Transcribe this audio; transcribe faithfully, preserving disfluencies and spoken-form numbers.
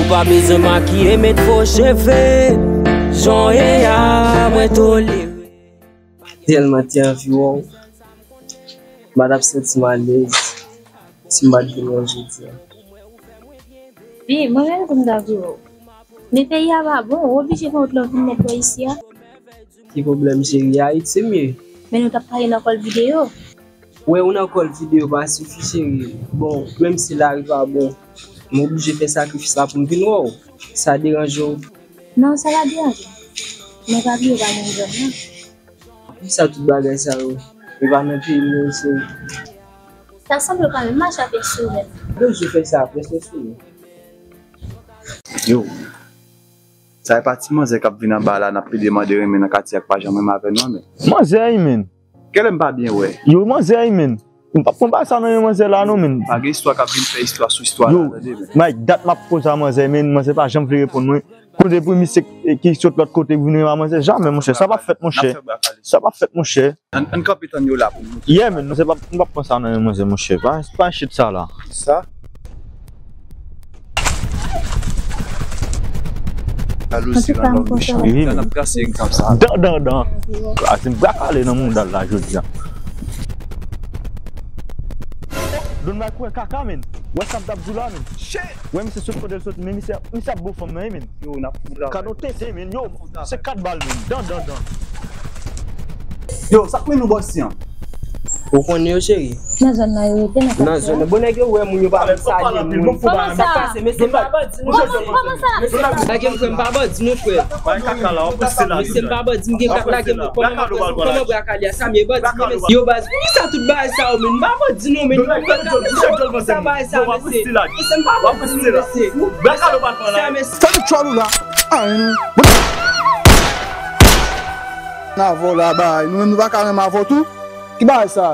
Pa bezwen makiye, met fo cheve. Jan w ye a, mwen tolere. Tèlman te anvi wè w. M pa t ap santi m alèz si m pa t vin wè w jodi a. Wi, mwen menm tou m ta vle wè w. Men peyi a pa bon, ou oblije gen lòt lè w vin mèt wè isi a. Ki pwoblèm, cheri? Ayiti m ye. Men nou t ap pale nan kòl videyo. Wè, ou nan kòl videyo pa sifi, cheri. Bon, menm si lari pa bon, m oblije fè sakrifis la pou m vin wè w. Sa deranje w? Non, sa pa deranje m. Men pa bliye w pa menm zòn nan. Poukisa tout bagay sa yo? Yo pa nan peyi m yo, cheri. Sa sanble w pa menm mache avèk sourè. Yon jou fè sa, prèske sourè. Yo, sa e pa ti manzè k ap vin anba la, n ap pede mande renmen nan katye a k pa janm renmen avè nou an, men. Manzè, wi, men. Kèlè m pa byen wè? Yo, manzè, wi, men. M p ap pran pa sa nan men manzè la non, men. Pa gen istwa k ap vin fè istwa sou istwa la, tande, men. Yo, Mike, dat m ap koze a manzè, men, manzè pa janm vle reponn mwen. Kote pou misye ki sot lòt kote vin renmen a manzè, jamè, monchè, sa p ap fèt, monchè. Sa p ap fèt, monchè. Ann, ann kanpe tann yo la pou nou. Yeah, men, manzè pa, m p ap pran sa nan men manzè, monchè. Pa, pa shit sa la. Sa? Jalouzi nan lòm mechan. Wi, men. N ap kase egzanp sa. Dan, dan, dan. Kraze m bra kale nan mouda l la jodi a. Don Mike wè kaka, men. Wè sa m t ap di w la, men. Shit! Wè misye sot kote l soti, men misye, misye ap bo fanm nan, wi, men. Yo, n ap foutre. Kado tenten, men, yo. Se kat bal, men. Dan, dan, dan. Yo, sa k mennen w bò isi an? Ou konnen yo, cheri? Nan zòn nan yo rete, nan katye a. Nan zòn nan. Bon, nèg yo wè moun, yo pa menm salye moun. Kòman sa? Sa k pase, mesye, m pa bandi non, frè. Kòman sa? Lage m, frè, m pa bandi non, frè. Bay kaka la, w ap rete la. Mesye, m pa bandi, m gen kat, lage m. Kòman m ap rete? Kòman bra kale a? Sa m ye, bandi, mesye? Yo, baz, poukisa tout bagay sa yo, men? M pa bandi non, men. Poukisa bagay sa, mesye? Mesye, m pa bandi non, mesye. Sa, mesye. Sa nou tchòl ou la. N avè w la, bay. Nou menm, nou pa ka renmen avè w tou. Ki bagay sa?